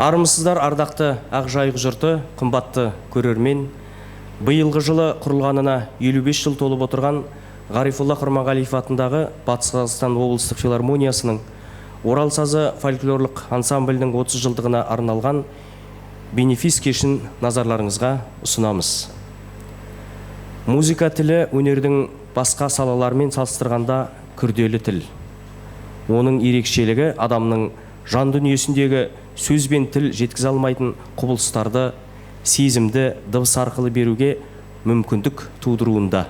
Армысыздар, ардақты Ақжайық жұрты, қымбатты көрермен. Биылғы жылы құрылғанына 55 жыл толып отырған Ғарифолла Құрманғалиев атындағы Батыс Қазақстан облыстық филармониясының Орал сазы фольклорлық ансамблінің 30 жылдығына арналған бенефис кешін назарларыңызға ұсынамыз. Музыка тілі өнердің басқа салаларымен салыстырғанда күрделі тіл. Оның ерекшелігі адамның жан дүниесіндегі сөз бен тіл жеткізе алмайтын құбылыстарды сезімді дыбыс арқылы беруге мүмкіндік тудыруында.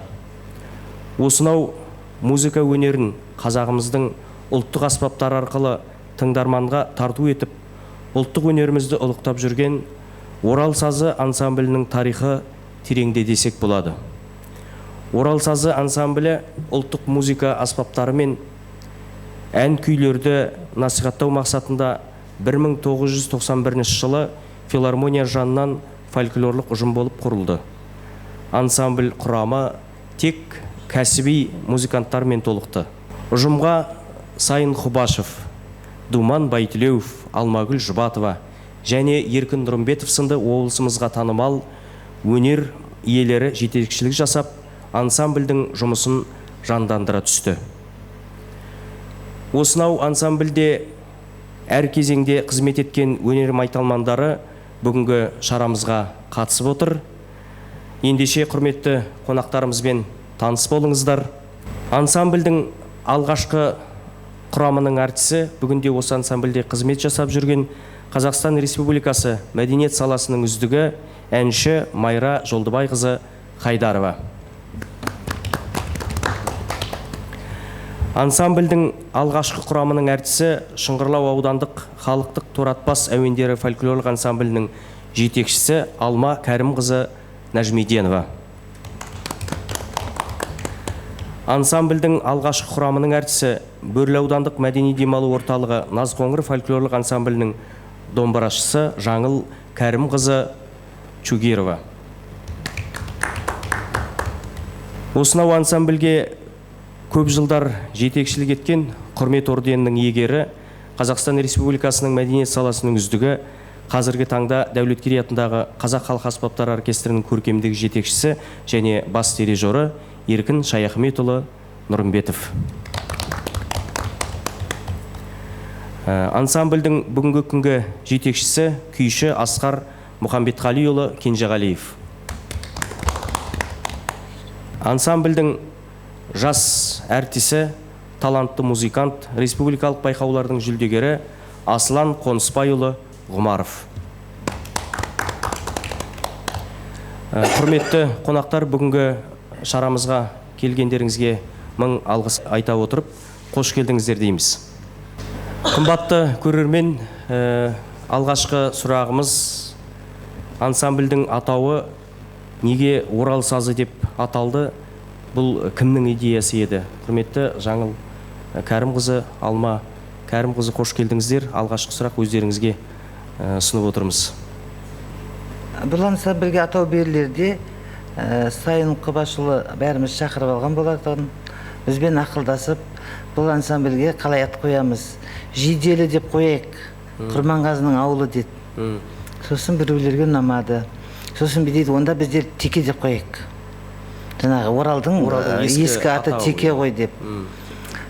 Осынау музыка өнерін қазағымыздың ұлттық аспаптары арқылы тыңдарманға тарту етіп, ұлттық өнерімізді ұлықтап жүрген Орал сазы ансамблінің тарихы тереңде десек болады. Орал сазы ансамблі ұлттық музыка аспаптарымен ән күйлерді насихаттау мақсатында 1991 жылы филармония жанынан фольклорлық ұжым болып құрылды. Ансамбль құрамы тек кәсіби музыканттармен толықты. Ұжымға Сайын Хубашев, Думан Байтілеуов, Алмагүл Жұбатова және Еркін Нұрымбетов сынды облысымызға танымал өнер иелері жетекшілік жасап, ансамбльдің жұмысын жандандыра түсті. Осынау ансамбльде әр кезеңде қызмет еткен өнер майталмандары бүгінгі шарамызға қатысып отыр. Ендеше құрметті қонақтарымызбен таныс болыңыздар. Ансамбльдің алғашқы құрамының әртісі, бүгінде осы ансамбльде қызмет жасап жүрген Қазақстан Республикасы мәдениет саласының үздігі әнші Майра Жолдыбайқызы Хайдарова. Ансамбльдің алғашқы құрамының әртісі Шыңғырлау аудандық халықтық торатпас әуендері фольклорлық ансамблінің жетекшісі Алма Кәрімқызы Нәжмеденова. Ансамбльдің алғашқы құрамының әртісі Бөрлі аудандық мәдени демалу орталығы Назқоңыр фольклорлық ансамблінің домбырашысы Жаңыл Кәрімқызы Чугирова. Осынау ансамбльге көп жылдар жетекшілік еткен Құрмет орденінің иегері, Қазақстан Республикасының мәдениет саласының үздігі, қазіргі таңда Дәулеткерей атындағы Қазақ халық аспаптар оркестрінің көркемдік жетекшісі және бас дирижері Еркін Шаяхметұлы Нұрымбетов. Ансамбльдің бүгінгі күнгі жетекшісі күйші Асқар Мұхамбетқалиұлы Кенжеғалиев. Ансамбльдің жас әртісі, талантты музыкант, республикалық байқаулардың жүлдегері Аслан Қонысбайұлы Ғұмаров. Құрметті қонақтар, бүгінгі шарамызға келгендеріңізге мың алғыс айта отырып, қош келдіңіздер дейміз. Қымбатты көрермен, алғашқы сұрағымыз: ансамбльдің атауы неге Орал сазы деп аталды? Бұл кімнің идеясы еді? Құрметті Жаңыл Кәрімқызы, Алма Кәрімқызы, қош келдіңіздер. Алғашқы сұрақ өздеріңізге ұсынып отырмыз. Бұл ансамбльге атау берілерде Сайын Құбашұлы бәріміз шақырып алған болатын. Бізбен ақылдасып, бұл ансамбльге қалай ат қоямыз? Жиделі деп қояйық, Құрманғазының ауылы деді. Сосын біреулерге ұнамады. Сосын дейді, онда біздер Теке деп қояйық. Жаңағы Оралдың ескі аты Теке ғой деп.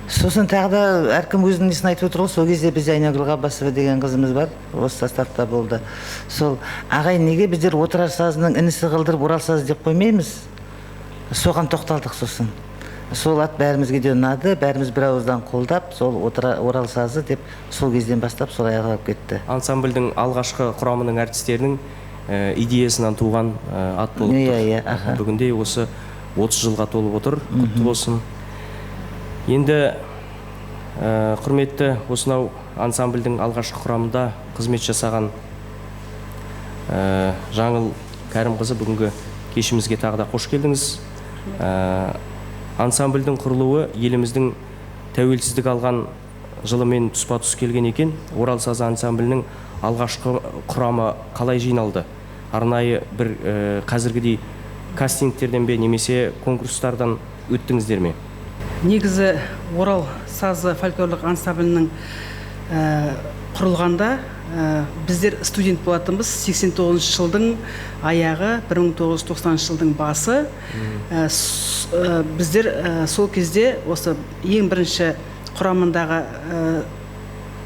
Сосын тағы да әркім өзінің несін айтып отыр ғой. Сол кезде бізде Айнагүл Ғаббасова деген қызымыз бар, осы составта болды. Сол ағай, неге біздер Отырар сазының інісі қылдырып Орал сазы деп қоймаймыз? Соған тоқталдық сосын. Сол ат бәрімізге де ұнады, бәріміз бір ауыздан қолдап, сол Орал сазы деп сол кезден бастап солай аталып кетті. Ансамбльдің алғашқы құрамының әртістерінің идеясынан туған ат болып тұр. Иә, аха. Бүгінде осы 30 жылға толып отыр, құтты болсын. Енді құрметті осынау ансамбльдің алғашқы құрамында қызмет жасаған Жаңыл Кәрімқызы, бүгінгі кешімізге тағы да қош келдіңіз. Ансамбльдің құрылуы еліміздің тәуелсіздік алған жылымен тұспа-тұс келген екен. Орал сазы ансамблінің алғашқы құрамы қалай жиналды? Арнайы бір қазіргідей кастингтерден бе, немесе конкурстардан өттіңіздер ме? Негізі Орал сазы фольклорлық ансамблінің құрылғанда біздер студент болатынбыз. 89 жылдың аяғы, 1990 жылдың басы. Біздер сол кезде осы ең бірінші құрамындағы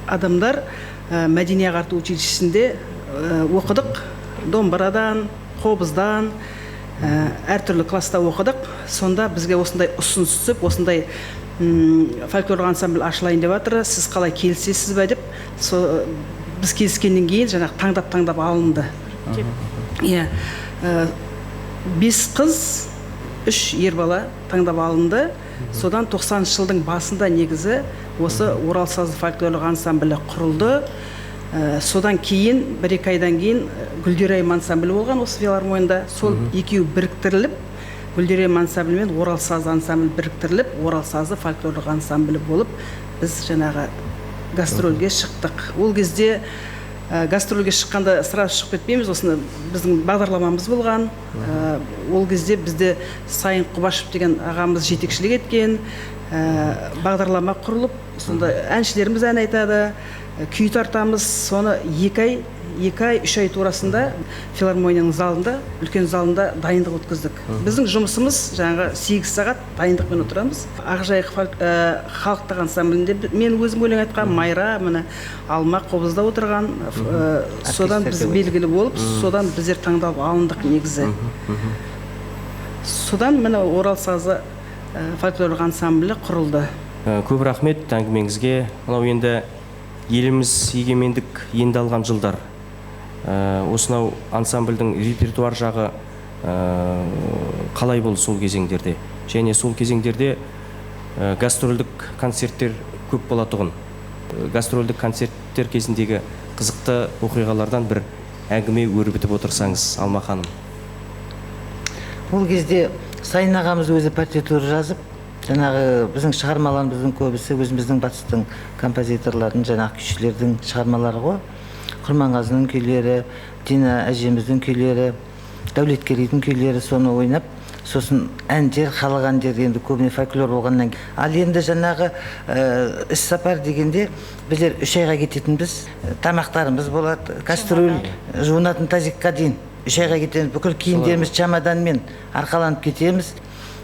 адамдар мәдени ағарту училищесінде оқыдық. Домбырадан, қобыздан, әртүрлі класста оқыдық. Сонда бізге осындай ұсыныс түсіп, осындай фольклорлық ансамбль ашылайын деп жатыр, сіз қалай келісесіз бе деп. Біз келіскеннен кейін жаңағы таңдап-таңдап алынды. Иә, 5 қыз, 3 ер бала таңдап алынды. Содан 90 жылдың басында негізі осы Орал сазы фольклорлық ансамблі құрылды. Содан кейін, 1-2 айдан кейін Гүлдерайым ансамблі болған осы филармонияда. Сол екеуі біріктіріліп, Гүлдерайым ансамблі мен Орал сазы ансамблі біріктіріліп, Орал сазы фольклорлық ансамблі болып, біз жаңағы гастрольге шықтық. Ол кезде гастрольге шыққанда сразу шығып кетпейміз, осыны біздің бағдарламамыз болған. Ол кезде бізде Сайын Құбашев деген ағамыз жетекшілік еткен, бағдарлама құрылып, сонда әншілеріміз ән айтады, күй тартамыз. Соны 2 ай, 3 ай турасында филармонияның залында, үлкен залында дайындық өткіздік. Біздің жұмысымыз жаңағы 8 сағат дайындықпен отырамыз. Ақжайық халықтық ансамблінде мен өзім өлең айтқан, Майра, міне Алма қобызда отырған. Содан біз белгілі болып, содан біздер таңдалып алындық негізі. Содан міне Орал сазы фольклорлық ансамблі құрылды. Көп рахмет әңгімеңізге. Мынау енді еліміз егемендік енді алған жылдар. Осынау ансамбльдің репертуар жағы қалай болды сол кезеңдерде? Және сол кезеңдерде гастрольдік концерттер көп болатұғын. Гастрольдік концерттер кезіндегі қызықты оқиғалардан бір әңгіме өрбітіп отырсаңыз, Алма ханым. Ол кезде Сайын ағамыз өзі партитура жазып, Жаңағы біздің шығармаларымыздың көбісі өзіміздің батыстың композиторлардың, жаңағы күйшілердің шығармалары ғой. Құрманғазының күйлері, Дина әжеміздің күйлері, Дәулеткерейдің күйлері, соны ойнап, сосын әндер, халық әндері енді көбіне фольклор болғаннан кейін. Ал енді жаңағы іс-сапар дегенде біздер 3 айға кететінбіз, тамақтарымыз болады, кастрюль, жуынатын тазикқа дейін 3 айға кетеміз, бүкіл киімдеріміз чемоданмен арқаланып кетеміз.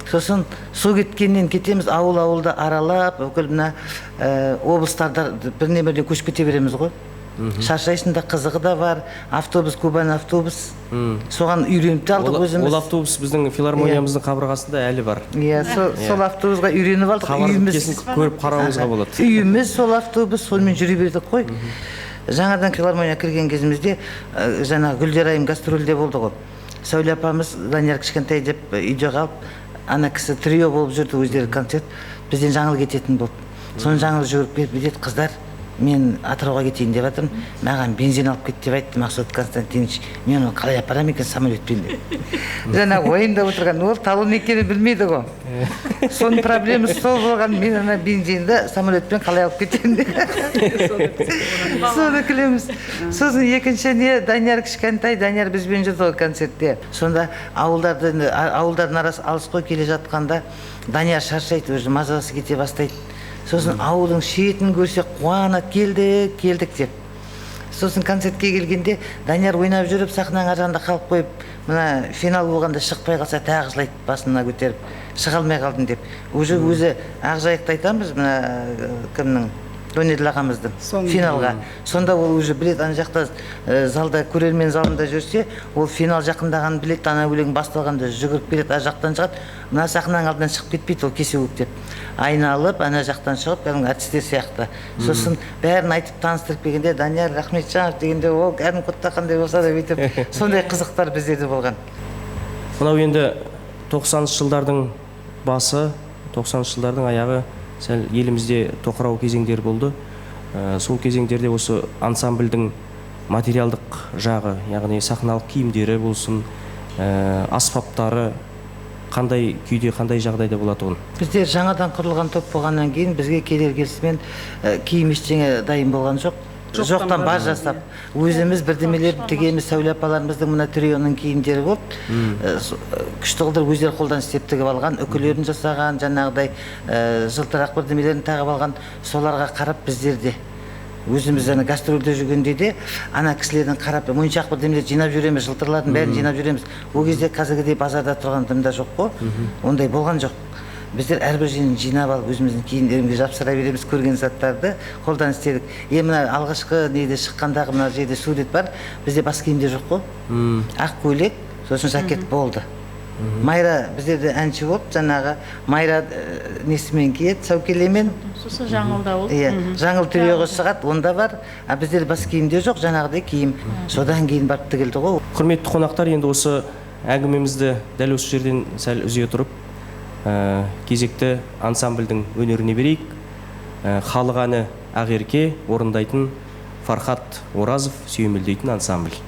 Сосын су кеткеннен кетеміз, ауыл-ауылды аралап, бүкіл мына облыстарда біріне-біріне көшіп кете береміз ғой. Шаршайсың да, қызығы да бар. Автобус, Кубан автобус. Соған үйреніп те алдық өзіміз. Ол автобус біздің филармониямыздың қабырғасында әлі бар. Иә, сол автобусқа үйреніп алдық. Хабарды кесін көріп қарауыңызға болады. Үйіміз сол автобус, сонымен жүре бердік қой. Жаңадан филармонияға кірген кезімізде, жаңағы Гүлдер айым гастрольде болды ғой. Сәуле апамыз Данияр кішкентай деп үйде қалып, ана кісі трио болып жүрді өздері концерт. Бізден Жаңыл кететін болды. Соны Жаңыл жүгіріп келіп бүйтеді, қыздар, мен Атырауға кетейін деп жатырмын, маған бензин алып кет деп айтты Мақсұт Константинович. Мен оны қалай апарамын екен самолетпен деп. Жаңа уайымдап отырған, ол талон екенін білмейді ғой. Соның проблемасы сол болған, мен ана бензинді самолетпен қалай алып кетемін деп. Соны күлеміз. Сосын екінші не, Данияр кішкентай, Данияр бізбен жүрді ғой концертте. Сонда ауылдардың арасы алыс қой, келе жатқанда Данияр шаршайды, уже мазасы кете бастайды. Сосын ауылдың шетін көрсе қуанады, келдік, келдік деп. Сосын концертке келгенде Данияр ойнап жүріп, сахнаның ар жағында қалып қойып, мына финал болғанда шықпай қалса тағы жылайды, басына көтеріп, шыға алмай қалдым деп. Уже өзі Ақжайықты айтамыз, мына кімнің, Донеділ ағамыздың финалға. Сонда ол уже біледі, ана жақта залда, көрермен залында жүрсе, ол финал жақындағанын біледі, ана өлең басталғанда жүгіріп келеді, ар жақтан шығады, мына сахнаның алдынан шығып кетпейді ол кесе көктеп. Айналып, ана жақтан шығып, кәдімгі әртістер сияқты. Сосын бәрін айтып таныстырып келгенде, Данияр Рахметжанов дегенде, ол кәдімгі құттақандай болса да бүйтіп, сондай қызықтар біздерде болған. Мынау енді 90-шы жылдардың басы, 90-шы жылдардың аяғы сәл елімізде тоқырау кезеңдері болды. Сол кезеңдерде осы ансамбльдің материалдық жағы, яғни сахналық киімдері болсын, аспаптары қандай күйде, қандай жағдайда болатұғын? Біздер жаңадан құрылған топ болғаннан кейін бізге келер келісімен киім ештеңе дайын болған жоқ. Жоқтан бар жасап, өзіміз бірдемелерді тігеміз, Сәуле апаларымыздың мына трионың киімдері болды. Күшті қылдырып өздері қолдан істеп тігіп алған, үкілерін жасаған, жаңағыдай жылтырақ бірдемелерін тағып алған, соларға қарап біздер де өзіміз ана гастрольде жүргенде де ана кісілердің қарап моншақ бірдемелер жинап жүреміз, жылтырлардың бәрін жинап жүреміз. Ол кезде қазіргідей базарда тұрған дым да жоқ қой, ондай болған жоқ. Біздер әрбір жерін жинап алып өзіміздің киімдерімізге жапсыра береміз, көрген заттарды қолдан істедік. Мына алғашқы неде шыққандағы мына жерде сурет бар, бізде бас киімде жоқ қой. Ақ көйлек, сосын жакет болды. Майра біздерде әнші болып, жаңағы Майра несімен киеді, сәукелемен. Сосын Жаңылда ол. Иә, Жаңыл триоға шығады, онда бар. А біздер бас киімде жоқ, жаңағыдай киім. Содан кейін барып тігілді ғой. Құрметті қонақтар, енді осы әңгімемізді дәл осы жерден сәл үзе тұрып, кезекті ансамбльдің өнеріне берейік. Халық әні Ақерке орындайтын Фархат Оразов сүйемелдейтін ансамбль.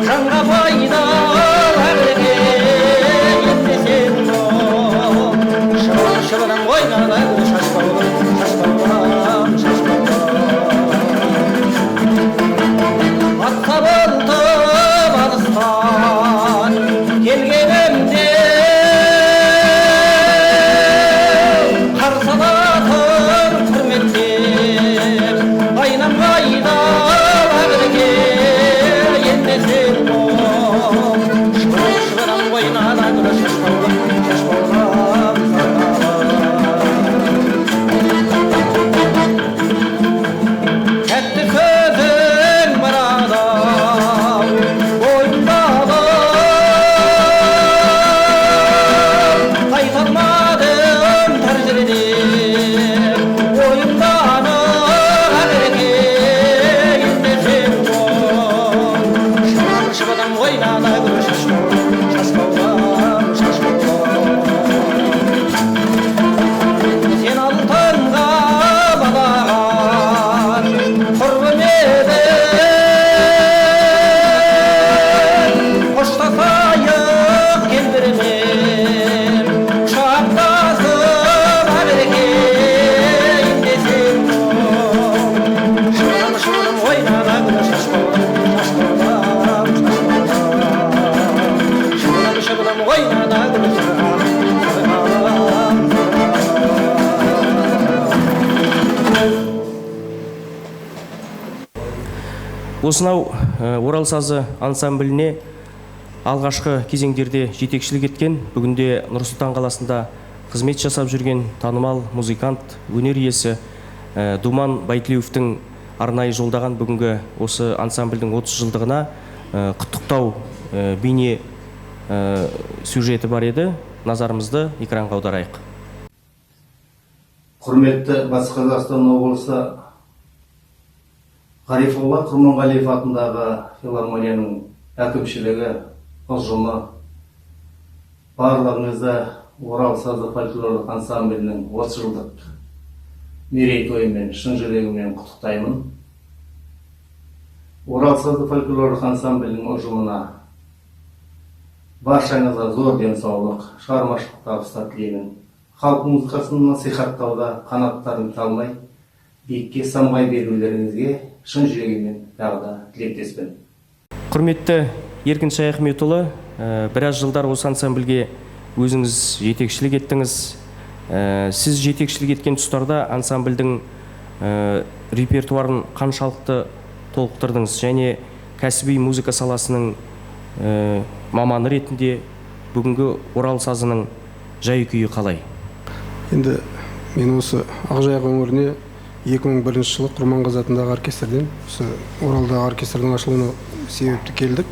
Жанға пайда, әбдіге етпесең. Айнагүл сырғалым, сырғалым, сырғалым. Осынау Орал сазы ансамбліне алғашқы кезеңдерде жетекшілік еткен, бүгінде Нұр-Сұлтан қаласында қызмет жасап жүрген танымал музыкант, өнер иесі Думан Байтілеуовтің арнайы жолдаған бүгінгі осы ансамбльдің 30 жылдығына құттықтау бейне сюжеті бар еді. Назарымызды экранға аударайық. Құрметті Батыс Қазақстан облысы Ғарифолла Құрманғалиев атындағы филармонияның әкімшілігі, ұжымы, барлығыңызды Орал сазы фольклорлық ансамблінің 30 жылдық мерейтойымен шын жүрегіммен құттықтаймын. Орал сазы фольклорлық ансамблінің ұжымына баршаңызға зор денсаулық, шығармашылық табыстар тілеймін. Халық музыкасын насихаттауда қанаттарын талмай, биікке самғай берулеріңізге шын жүрегіммен тағы да тілектеспін. Құрметті Еркін Шаяхметұлы, біраз жылдар осы ансамбльге өзіңіз жетекшілік еттіңіз. Сіз жетекшілік еткен тұстарда ансамбльдің репертуарын қаншалықты толықтырдыңыз және кәсіби музыка саласының маманы ретінде бүгінгі Орал сазының жай күйі қалай? Енді мен осы Ақжайық өңіріне 2001 жылы Құрманғазы атындағы оркестрден, осы Оралдағы оркестрдің ашылуына себепті келдік.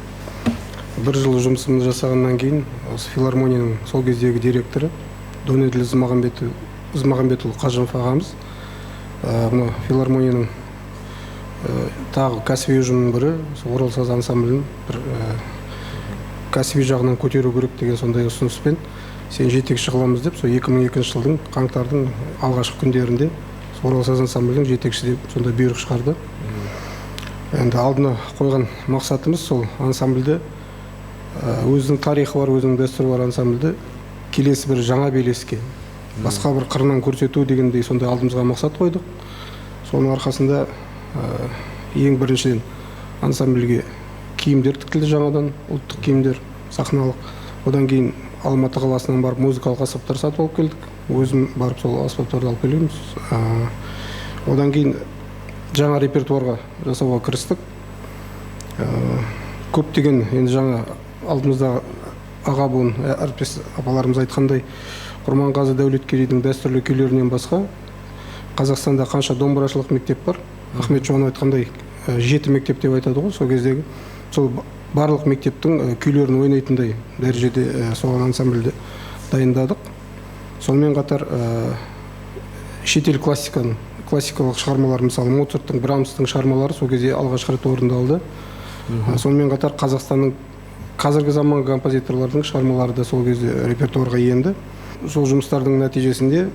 Бір жыл жұмысымызды жасағаннан кейін осы филармонияның сол кездегі директоры Донеділ Ізмағамбетұлы Қажымов ағамыз, мына филармонияның тағы кәсіби ұжымының бірі, осы Орал саз ансамблін бір кәсіби жағынан көтеру керек деген сондай ұсыныспен сен жетекші қыламыз деп, сол 2002 жылдың қаңтардың алғашқы күндерінде Орал саз ансамблінің жетекші деп сондай бұйрық шығарды. Енді алдына қойған мақсатымыз сол ансамбльді, өзінің тарихы бар, өзінің дәстүрі бар ансамбльді келесі бір жаңа белеске, басқа бір қырынан көрсету дегендей сондай алдымызға мақсат қойдық. Соның арқасында ең біріншіден ансамбльге киімдер тікілді жаңадан, ұлттық киімдер, сахналық. Одан кейін Алматы қаласынан барып музыкалық аспаптар сатып алып келдік. Өзім барып сол аспаптарды алып келеміз. Одан кейін жаңа репертуарға жасауға кірістік. Көптеген енді жаңа алдымызда аға буын әріптес апаларымыз айтқандай, Құрманғазы Дәулеткерейдің дәстүрлі күйлерінен басқа Қазақстанда қанша домбырашылық мектеп бар. Ахмет Жұбанов айтқандай, 7 мектеп деп айтады ғой, сол кездегі сол барлық мектептің күйлерін ойнайтындай дәрежеде соған ансамбльді дайындадық. Сонымен қатар шетел классикалық шығармалар, мысалы Моцарттың, Брамстың шығармалары сол кезде алғашқы рет орындалды. Сонымен қатар Қазақстанның қазіргі заманғы композиторлардың шығармалары да сол кезде репертуарға енді. Сол жұмыстардың нәтижесінде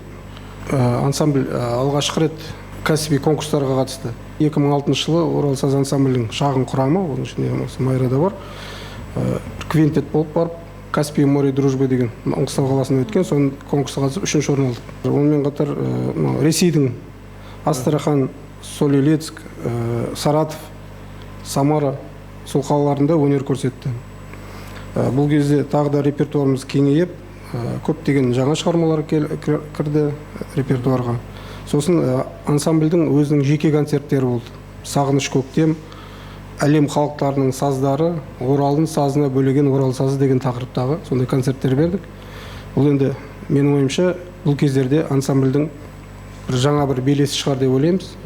ансамбль алғашқы рет кәсіби конкурстарға қатысты. 2006 жылы Орал саз ансамблінің шағын құрамы, оның ішінде осы Майра да бар, квинтет болып барып, Каспий море дружбы деген Маңғыстау қаласында өткен, соның конкурсқа қатысып 3-ші орын алдық. Онымен қатар Ресейдің Астрахан, Соль-Илецк, Саратов, Самара сол қалаларында өнер көрсетті. Бұл кезде тағы да репертуарымыз кеңейіп, көптеген жаңа шығармалар кірді репертуарға. Сосын ансамбльдің өзінің жеке концерттері болды. Сағыныш көктем, әлем халықтарының саздары, Оралдың сазына бөлеген Орал сазы деген тақырыптағы сондай концерттер бердік. Бұл енді менің ойымша бұл кездерде ансамбльдің бір жаңа бір белесі шығар деп ойлаймыз.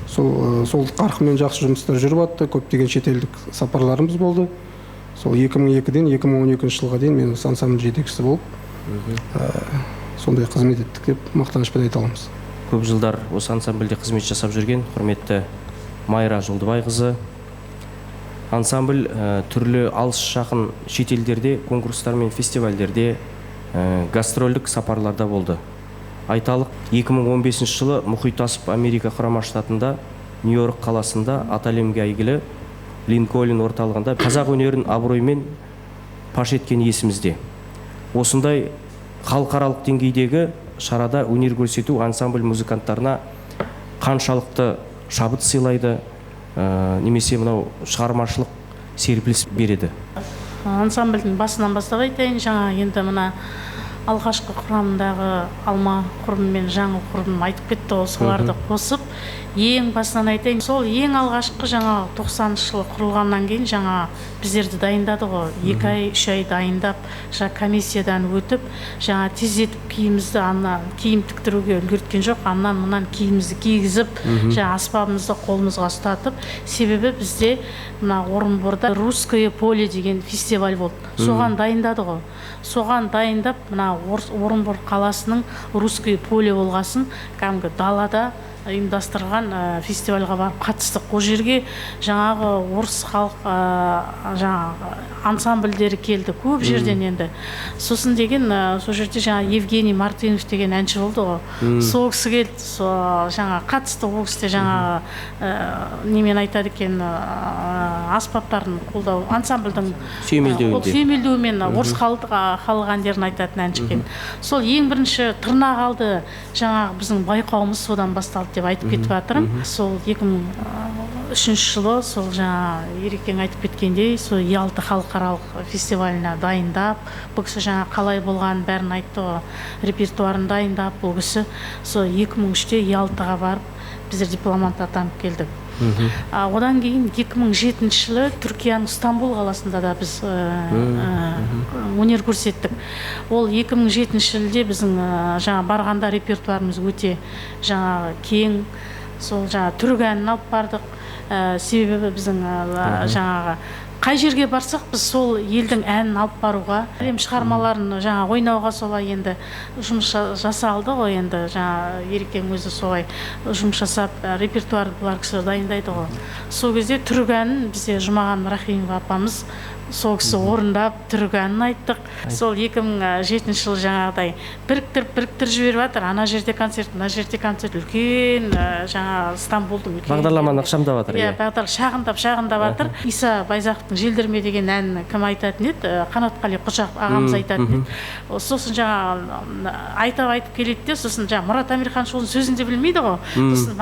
Сол қарқынмен жақсы жұмыстар жүріп атты, көптеген шетелдік сапарларымыз болды. Сол 2002-ден 2012 жылға дейін мен осы ансамбль жетекшісі болып, сондай қызмет еттік деп мақтанышпен айта аламыз. Көп жылдар осы ансамбльде қызмет жасап жүрген құрметті Майра Жолдыбайқызы, ансамбль түрлі алыс жақын шетелдерде конкурстар мен фестивальдерде, гастрольдік сапарларда болды. Айталық, 2015 жылы мұхит асып Америка Құрама Штатында, Нью-Йорк қаласында аты әлемге әйгілі Линкольн орталығында қазақ өнерін абыроймен паш еткен есімізде. Осындай халықаралық деңгейдегі шарада өнер көрсету ансамбль музыканттарына қаншалықты шабыт сыйлайды, немесе мынау шығармашылық серпіліс береді? Ансамбльдің басынан бастап айтайын. Жаңа енді мына алғашқы құрамындағы Алма құрбым мен Жаңыл құрбым айтып кетті ғой, соларды қосып ең басынан айтайын. Сол ең алғашқы жаңа 90-шы жылы құрылғаннан кейін жаңа біздерді дайындады ғой. 2 ай, 3 ай дайындап, жаңа комиссиядан өтіп, жаңа тездетіп киімізді ана киім тіктіруге үлгерткен жоқ, аннан мынан киімізді кигізіп, жаңа аспабымызды қолымызға ұстатып, себебі бізде мына Орынборда Русское поле деген фестиваль болды. Соған дайындады ғой. Соған дайындап мына Орынбор қаласының Русское поле болғасын кәдімгі далада ұйымдастырған фестивальға барып қатыстық. Ол жерге жаңағы орыс халық жаңағы ансамбльдері келді көп жерден енді. Сосын деген сол жерде жаңа Евгений Мартынов деген әнші болды ғой. Сол кісі келді, сол жаңа қатысты. Ол кісі де жаңағы немен айтады екен, аспаптарын қолдау ансамбльдің сүйемелдеуімен орыс халық әндерін айтатын әнші екен. Сол ең бірінші тырнақ алды жаңағы біздің байқауымыз содан басталды деп айтып кетіп жатырмын. Сол 2003 жылы сол жаңа Ерекең айтып кеткендей, сол Ялта халықаралық фестиваліне дайындап, бұл кісі жаңа қалай болғанын бәрін айтты ғой, репертуарын дайындап, бұл кісі сол 2003-те Ялтаға барып біздер дипломант атанып келдік. Одан кейін 2007 жылы Түркияның Стамбул қаласында да біз өнер көрсеттік. Ол 2007 жылде біздің жаңа барғанда репертуарымыз өте жаңа кең, сол жаңа түрік әнін алып бардық. Себебі біздің жаңағы қай жерге барсақ біз сол елдің әнін алып баруға, әлем шығармаларын жаңа ойнауға солай енді жұмыс жасалды ғой енді. Жаңа Ерекең өзі солай жұмыс жасап, репертуар бұлар кісі дайындайды ғой. Сол кезде түрік әнін бізде Жұмаған Рахимова апамыз сол кісі орындап түрік әнін айттық. Сол 2007 жылы жаңағыдай біріктіріп жіберіп жатыр. Ана жерде концерт, мына жерде концерт, үлкен жаңа Стамбулдың үлкен бағдарламаны ықшамдап жатыр. Иә, бағдарлама шағындап жатыр. Иса Байзақовтың Желдірме деген әнін кім айтатын еді? Қанатқали Қожақов ағамыз айтатын еді. Сосын жаңа айтып келеді де, сосын жаңа Мұрат Амирханович оның сөзін де білмейді ғой. Сосын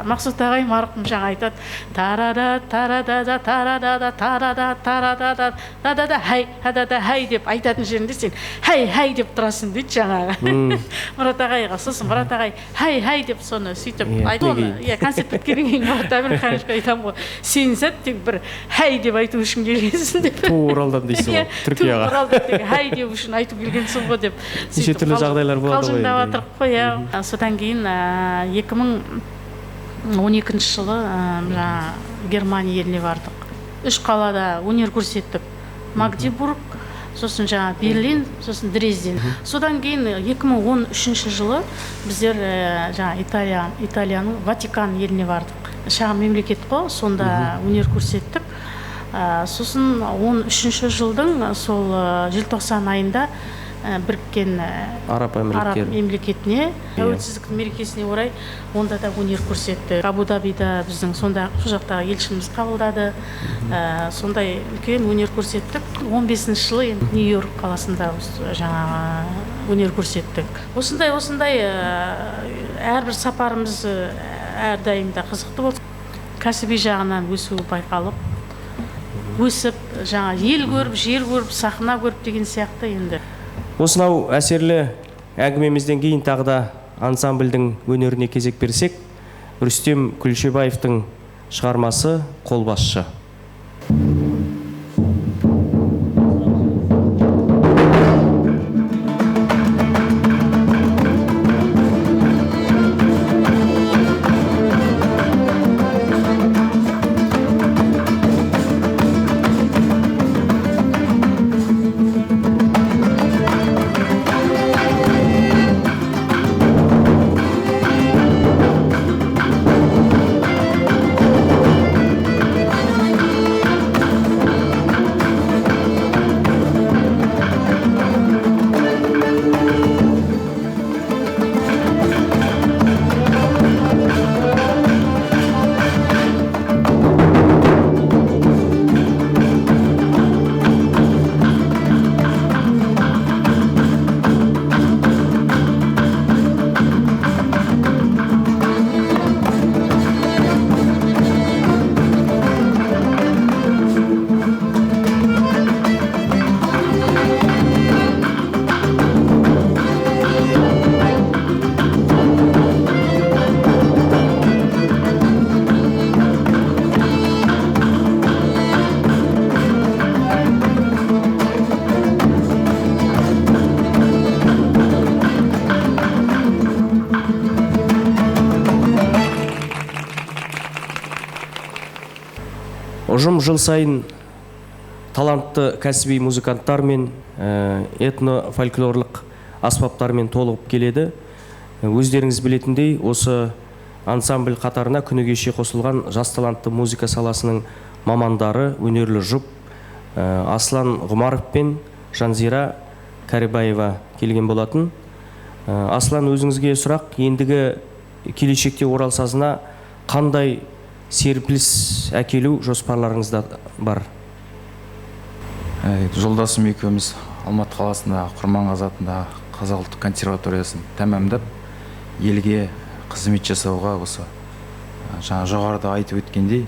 Мақсұт ағай марқұм жаңа айтады: тарада тарада тарада тарада тарада да да да хай да да хай деп айтатын жерінде сен хай хай деп тұрасың дейді жаңағы Мұрат ағайға. Сосын Мұрат ағай хай хай деп соны сөйтіп айтты. Иә, концерт біткеннен кейін Мұрат Әмірхановичке айтамын ғой, сен сәт тек бір хай деп айту үшін келгенсің деп. Ту Оралдан дейсің ғой, Түркияға. Ту Оралдан тек хай деу үшін айтып келгенсің ғой деп. Неше түрлі жағдайлар болады ғой. Қалжыңдап жатырық қой, иә. Содан кейін 2012 жылы Германия еліне бардық. 3 қалада өнер көрсеттік. Магдебург, сосын жаңа Берлин, сосын Дрезден. Содан кейін 2013 жылы біздер жаңа Италияның Ватикан еліне бардық. Шағын мемлекет қой, сонда өнер көрсеттік. Сосын 13 жылдың сол желтоқсан айында біріккен Араб мемлекетіне тәуелсіздік мерекесіне орай онда да өнер көрсетті. Абу-Дабида біздің сонда сол жақтағы елшіміз қабылдады. Сондай үлкен өнер көрсеттік. 15 жылы енді Нью-Йорк қаласында жаңағы өнер көрсеттік. Осындай әрбір сапарымыз әрдайым да қызықты болды. Кәсіби жағынан өсу байқалып, өсіп, жаңа ел көріп, жер көріп, сахна көріп деген сияқты енді. Осынау әсерлі әңгімемізден кейін тағы да ансамбльдің өнеріне кезек берсек, Рүстем Күлшебаевтың шығармасы «Қолбасшы». Ұжым жыл сайын талантты кәсіби музыканттармен, этно-фольклорлық аспаптармен толығып келеді. Өздеріңіз білетіндей, осы ансамбль қатарына күні кеше қосылған жас талантты музыка саласының мамандары, өнерлі жұп Аслан Ғұмаров пен Жанзира Кәрібаева келген болатын. Аслан, өзіңізге сұрақ, ендігі келешекте Орал сазына қандай серпіліс әкелу жоспарларыңызда бар? Жолдасым екеуміз Алматы қаласында Құрманғазы атындағы Қазақ ұлттық консерваториясын тәмамдап, елге қызмет жасауға осы жаңа жоғарыда айтып өткендей,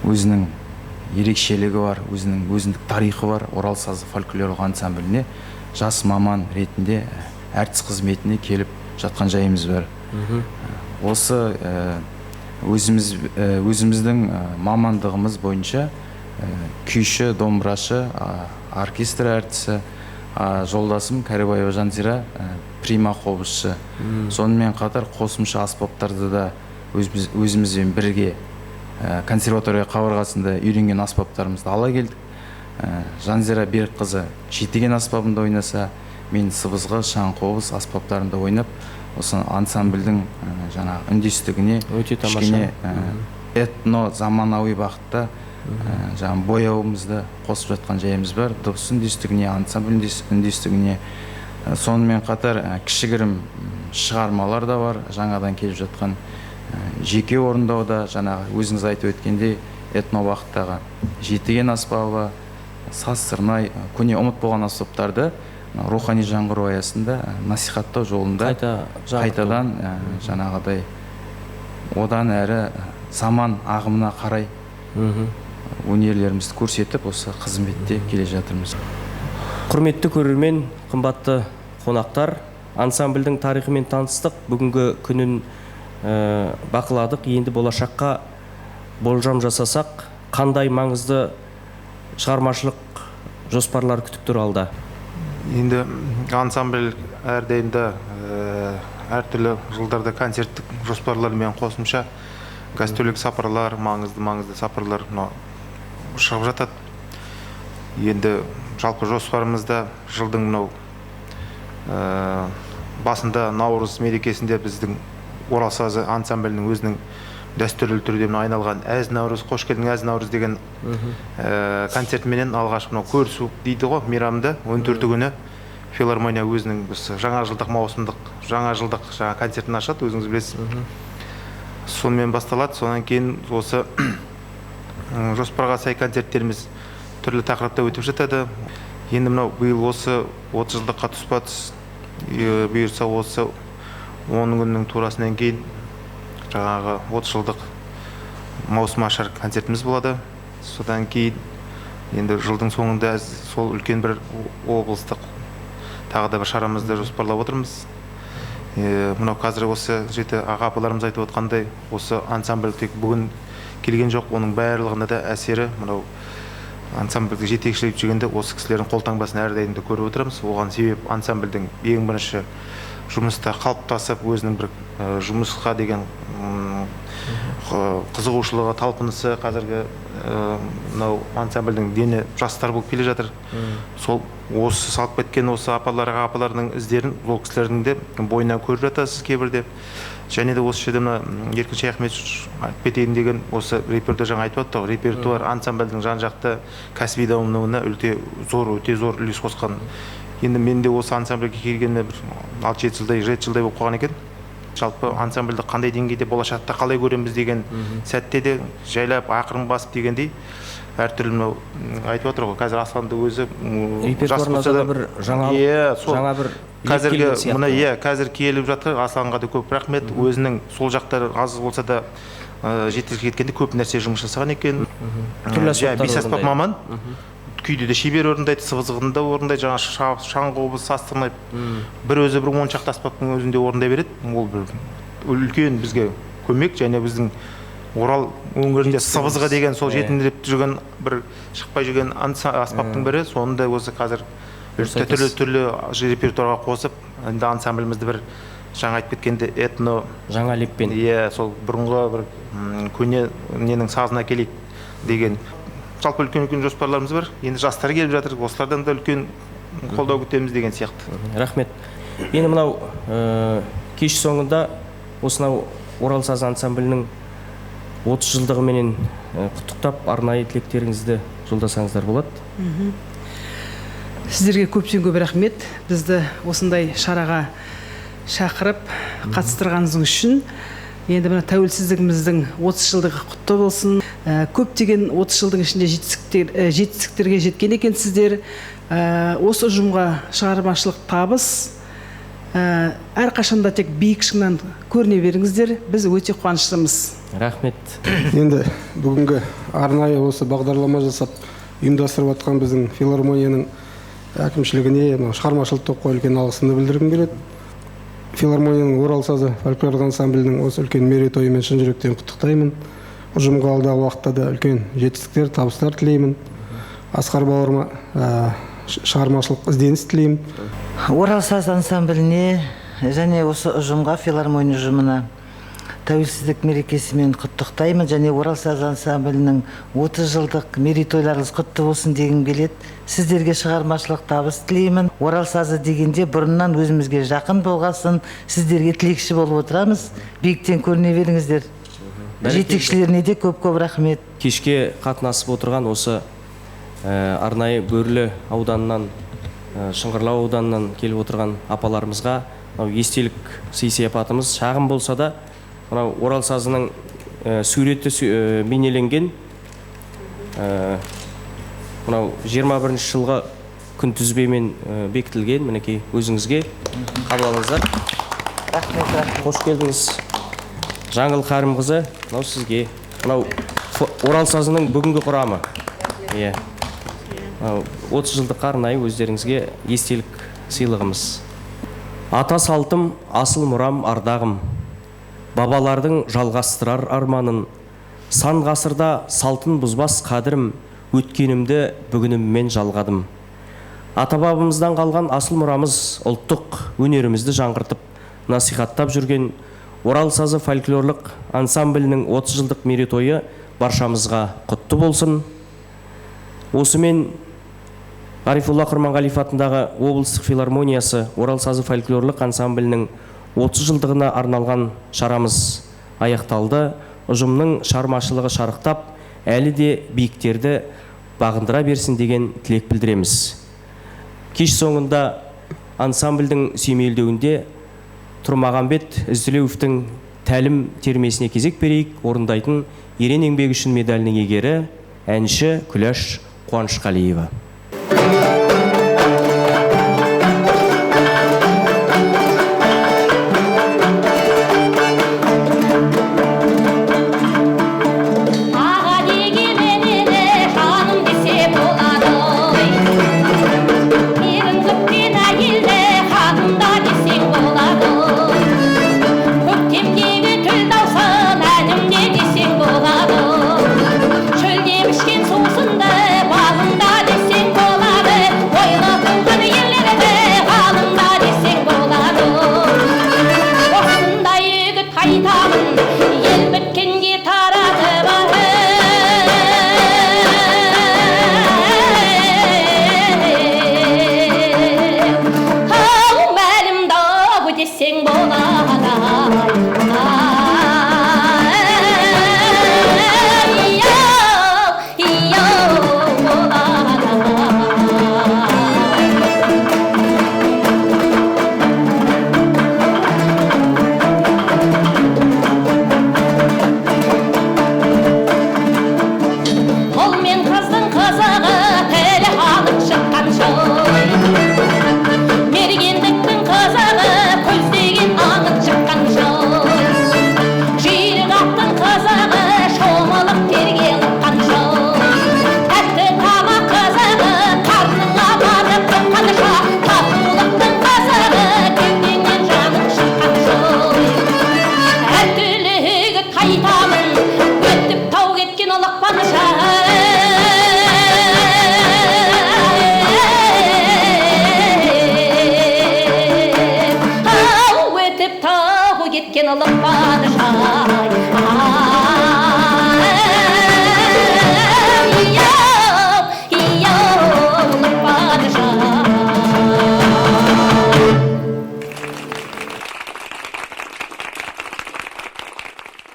өзінің ерекшелігі бар, өзінің өзіндік тарихы бар Орал сазы фольклорлық ансамбліне жас маман ретінде әртіс қызметіне келіп жатқан жайымыз бар. Осы өзіміздің мамандығымыз бойынша күйші, домбырашы, оркестр әртісі, жолдасым Кәрібаева Жанзира прима қобызшы. Сонымен қатар қосымша аспаптарды да өзімізбен бірге консерватория қабырғасында үйренген аспаптарымызды ала келдік. Жанзира Берікқызы жетіген аспабында ойнаса, мен сыбызғы, шаңқобыз аспаптарында ойнап, осы ансамбльдің жаңағы үндестігіне өте тамаша кішкене этно заманауи бағытта жаңағы бояуымызды қосып жатқан жайымыз бар. Дыбыс үндестігіне, ансамбль үндестігіне. Сонымен қатар кішігірім шығармалар да бар, жаңадан келіп жатқан жеке орындауда, жаңағы өзіңіз айтып өткендей этно бағыттағы жетіген аспабы, саз сырнай, көне ұмыт болған аспаптарды рухани жаңғыру аясында насихаттау жолында қайтадан жаңағыдай одан әрі заман ағымына қарай өнерлерімізді көрсетіп, осы қызметте келе жатырмыз. Құрметті көрермен, қымбатты қонақтар, ансамбльдің тарихымен таныстық, бүгінгі күнін бақыладық. Енді болашаққа болжам жасасақ, қандай маңызды шығармашылық жоспарлар күтіп тұр алда? Енді ансамбль әрдайым да әртүрлі жылдарда концерттік жоспарлармен қосымша гастрольдік сапарлар, маңызды сапарлар шығып жатады. Енді жалпы жоспарымызда жылдың мынау басында наурыз мерекесінде біздің Орал сазы ансамблінің өзінің дәстүрлі түрде айналған әз наурыз, қош келдің әз наурыз деген концертменен алғаш мынау көрісу дейді ғой мейрамды 14 күні филармония өзінің жаңа жылдық маусымдық жаңа жылдық жаңа концертін ашады, өзіңіз білесіз. Сонымен басталады. Сонан кейін осы жоспарға сай концерттеріміз түрлі тақырыпта өтіп жатады. Енді мынау биыл осы 30 жылдыққа тұспа-тұс бұйырса осы 10 күннің турасынан кейін жаңағы 30 жылдық маусым ашар концертіміз болады. Содан кейін енді жылдың соңында сол үлкен бір облыстық тағы да бір шарамызды жоспарлап отырмыз. Мынау қазір осы жерде аға апаларымыз айтып отқандай, осы ансамбль тек бүгін келген жоқ, оның барлығына да әсері мынау ансамбльді жетекшілеп жүргенде осы кісілердің қолтаңбасын әрдайым да көріп отырамыз. Оған себеп ансамбльдің ең бірінші жұмыста қалыптасып, өзінің бір жұмысқа деген қызығушылығы, талпынысы қазіргі мынау ансамбльдің дені жастар болып келе жатыр. Сол осы салып кеткен осы апалар, аға апалардың іздерін ол кісілердің де бойынан көріп жатасыз кейбірде. Және де осы жерде мына Еркін Шаяхметович айтып кетейін деген осы репертуар жаңа айтып отты ғой, репертуар ансамбльдің жан-жақты кәсіби дамуына өте зор, өте зор үлес қосқан. Енді мен де осы ансамбльге келгеніне бір 6-7 жылдай, 7 жылдай болып қалған екен. Жалпы ансамбльді қандай деңгейде болашақта қалай көреміз деген сәтте де жайлап ақырын басып дегендей әртүрлі мынау айтып отыр ғой қазір Асланды өзі жас болса да бір жаңалық, жаңа бір қазіргі мына қазір келіп жатыр. Асланға да көп рахмет, өзінің сол жақтары аз болса да жеткізіп кеткенде көп нәрсе жұмыс жасаған екен. Бес аспап маман, күйді де шебер орындайды, сыбызғыны да орындайды, жаңа шаңқобыз, саз сырнай бір өзі бір 10 шақты аспаптың өзінде орындай береді. Ол бір үлкен бізге көмек. Және біздің Орал өңірінде сыбызғы деген сол жетімдеп жүрген бір шықпай жүрген аспаптың бірі, соны да осы қазір түрлі-түрлі репертуарға қосып, енді ансамблімізді бір Жаңа айтып кеткенде этно жаңа леппен. Иә, сол бұрынғы бір көне ненің сазына келейік деген. Жалпы үлкен-үлкен жоспарларымыз бар. Енді жастар келіп жатыр, осылардан да үлкен қолдау күтеміз деген сияқты. Рахмет. Енді мынау кеш соңында осынау Орал сазы ансамблінің 30 жылдығыменен құттықтап, арнайы тілектеріңізді жолдасаңыздар болады. Сіздерге көптен көп рахмет. Бізді осындай шараға шақырып, қатыстырғаныңыз үшін. Енді мына тәуелсіздігіміздің 30 жылдығы құтты болсын. Көптеген 30 жылдың ішінде жетістіктерге жеткен екенсіздер. Осы ұжымға шығармашылық табыс. Әрқашанда тек биік шыңнан көріне беріңіздер. Біз өте қуаныштымыз. Рахмет. Енді бүгінгі арнайы осы бағдарлама жасап ұйымдастырып жатқан біздің филармонияның әкімшілігіне, шығармашылық топқа үлкен алғысымды білдіргім келеді. Филармонияның Орал сазы фольклорлық ансамблінің осы үлкен мерейтойымен шын жүректен құттықтаймын. Ұжымға алдағы уақытта да үлкен жетістіктер, табыстар тілеймін. Асқар бауырыма шығармашылық ізденіс тілеймін. Орал сазы ансамбліне және осы ұжымға, филармония ұжымына тәуелсіздік мерекесімен құттықтаймын. Және Орал сазы ансамблінің 30 жылдық мерейтойларыңыз құтты болсын дегім келеді. Сіздерге шығармашылық табыс тілеймін. Орал сазы дегенде бұрыннан өзімізге жақын болғасын, сіздерге тілекші болып отырамыз. Биіктен көріне беріңіздер. Жетекшілеріне де көп-көп рахмет. Кешке қатынасып отырған осы арнайы Бөрлі ауданынан, Шыңғырлау ауданынан келіп отырған апаларымызға естелік сый-сияпатымыз шағын болса да, мынау Орал сазының суреті бейнеленген мынау 21 жылғы күнтізбемен бекітілген, мінекей өзіңізге қабыл алыңыздар. Рахмет, рахмет. Қош келдіңіз. Жаңыл Қарымқызы, мынау сізге. Мынау Орал сазының бүгінгі құрамы. Иә. 30 жылдыққа арнайы өздеріңізге естелік сыйлығымыз. Ата салтым, асыл мұрам, ардағым. Бабалардың жалғастырар арманын, сан ғасырда салтын бұзбас қадірім, өткенімді бүгініммен жалғадым. Ата-бабамыздан қалған асыл мұрамыз ұлттық өнерімізді жаңғыртып, насихаттап жүрген Орал сазы фольклорлық ансамблінің 30 жылдық мерейтойы баршамызға құтты болсын. Осымен Ғарифолла Құрманғалиев атындағы облыстық филармониясы Орал сазы фольклорлық ансамблінің 30 жылдығына арналған шарамыз аяқталды. Ұжымның шығармашылығы шарықтап, әлі де биіктерді бағындыра берсін деген тілек білдіреміз. Кеш соңында ансамбльдің сүйемелдеуінде Тұрмағамбет Ізтілеуовтің тәлім термесіне кезек берейік, орындайтын ерен еңбегі үшін медалінің иегері әнші Күләш Қуанышқалиева. Шөлдеп ішкен сусынды, балында десең Жиылып